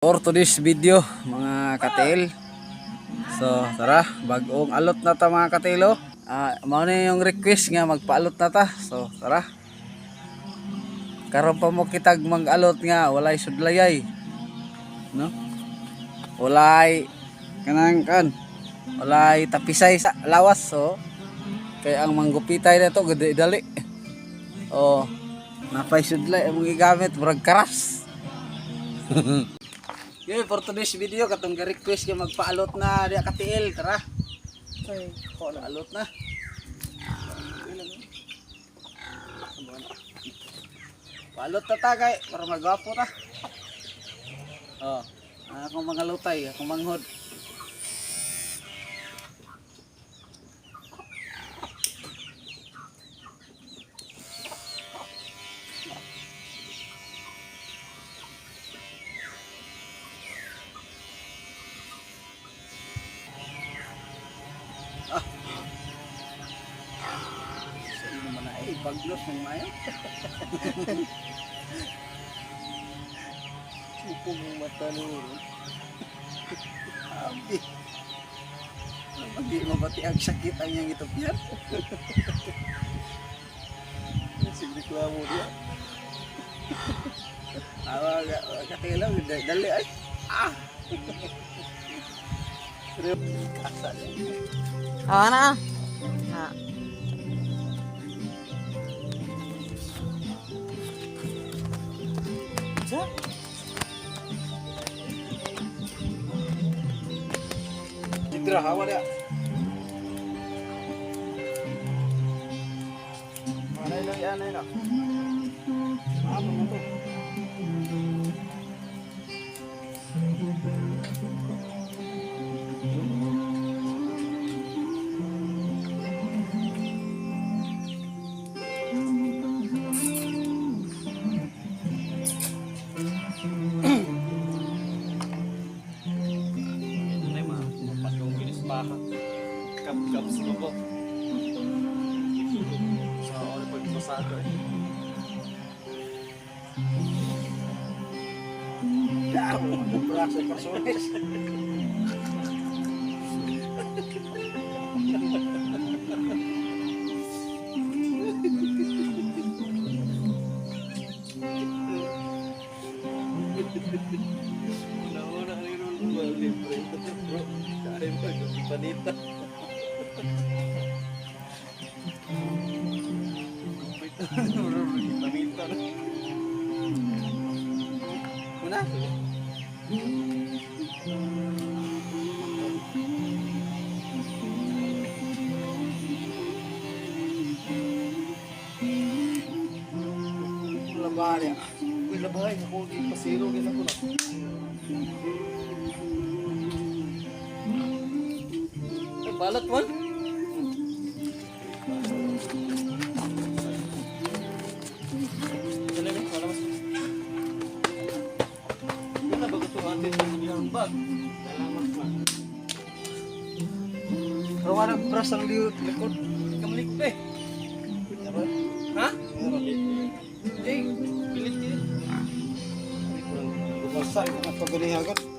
For today's video, mga katil. So tara, bagong alot na ta, mga katilo. Ah, mao na yung request nga magpaalot na ta. So tara. Karon pa mo kitag mag-alot nga walay sudlayay. No? Walay kanang kan. Walay tapisay sa lawas, so kay ang manggupitay na to gud dali. Oh, napay sudlay among gigamit, murag karas. Yun, for today's video, katong request nga magpaalot na diya katiil, tara. Ay, Alot na. Paalot na ta kay para magwapo ta. Oh, akong mga lutay, akong manghod. Sa imo man na ay baglos ng mayo. upong mong mata ni. Abi. Hindi mabati ang sakit ang iyang itupyan. Sigreklamo niya. Awa, katila, dali ay. Ah! Asa Awa na. Ah. Sa? Citra, hawa dia. Anay lang, anay na. Apa mo to? Ito na yung mga mapatong ginispaha. Kap-kap sa babo. Sa oras pagpasado eh. Ya, braso persones. Una-una rin yung mga libre. Bro, kaya mo panita. Panita na. Una. Labahan ya. Uy, labahay. Ako, pasiro. Gina ko na. Ay, balat man. Dali na, wala mas. Yun na, bago itong atin sa iyang bag. Salamat pa. Pero nga nag-brush ang liwt likod. Kamalik pa eh. Ha? Eh, pilit din. Basta, napagalihagot.